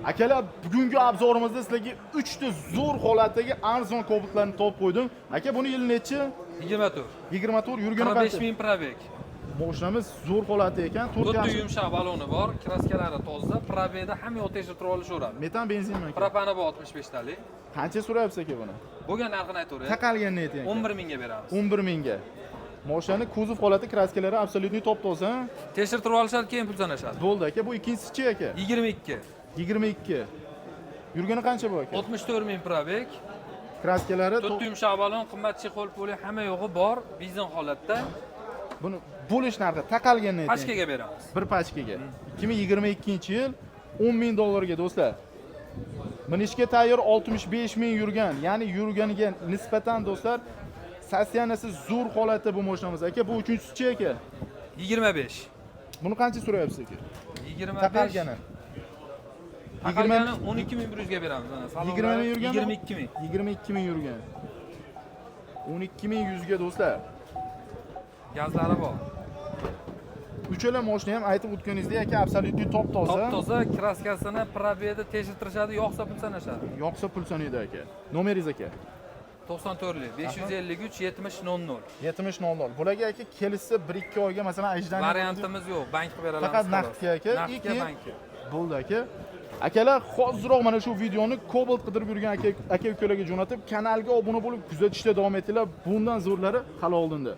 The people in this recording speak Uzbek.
Akalar, bugungi обзор imizda sizlarga 3 ta zo'r holatdagi arzon Cobaltlarni topib qo'ydim. Aka, buni yili nechi? 24. 24, yurgani 45 qancha? ming пробег. Mashinamiz zo'r holatda ekan. 4 To'rtta yaxshi. yumshoq baloni bor, краска lari toza, пробег da hamma yoq tekshirib turib olishaveradi. Metan, benzinmi, aka? Propani bor 65 talik. Qancha so'rayapsiz, aka, buni? Bo'lgan narxini aytaveray. Taqalganini ayting, aka. 11 mingga beramiz. 11 mingga. Mashinani kuzov holati, краска lari абсолютно top toza. Tekshirib olishadi, keyin pul sanashadi. Bo'ldi, aka, bu ikkinchisi-chi, aka? 22. 22. Yurgani qancha bu, aka? 64 ming пробег. Краска lari To'rtta yumshoq balon, qimmat чехол puli hamma yo'g'i bor, benzin holatda. Buni bo'lish narxi, taqalganini ayting. Пачка ga beramiz. Bir пачка ga. 2022-yil, 10 ming dollarga, do'stlar. Minishga tayyor, 65 ming yurgan, ya'ni yurganiga nisbatan, do'stlar, состояние si zo'r holatda bu mashinamiz. Aka, bu uchinchisi-chi, aka? 25. Buni qancha so'rayapsiz, aka? 25. Taqalgani. Taqalgani 12 100 ga beramiz mana. 20 ming yurganmi? 22 ming. 22 ming yurgan. 12 ming yuzga, do'stlar. Gazlari bor. Uchala mashina ham, aytib o'tganingizdek, aka, абсолютно top toza. Top toza, краска sini, пробег da tekshirtirishadi, yoqsa pul sanashadi. Yoqsa pul sanaydi, aka. Nomeringiz, aka? 94 553 70 00. 70 00. Bularga, aka, kelishsa, 1-2 oyga, masalan, ожидание. Variantimiz yo'q, bank qilib beramiz. Faqat Xolos. naqdga, aka. Naqdga, bankka. Bo'ldi, aka. Akalar, hoziroq mana shu videoni Cobalt qidirib yurgan aka ukalarga jo'natib, kanalga obuna bo'lib, kuzatishda davom etinglar. Bundan zo'rlari hali oldinda.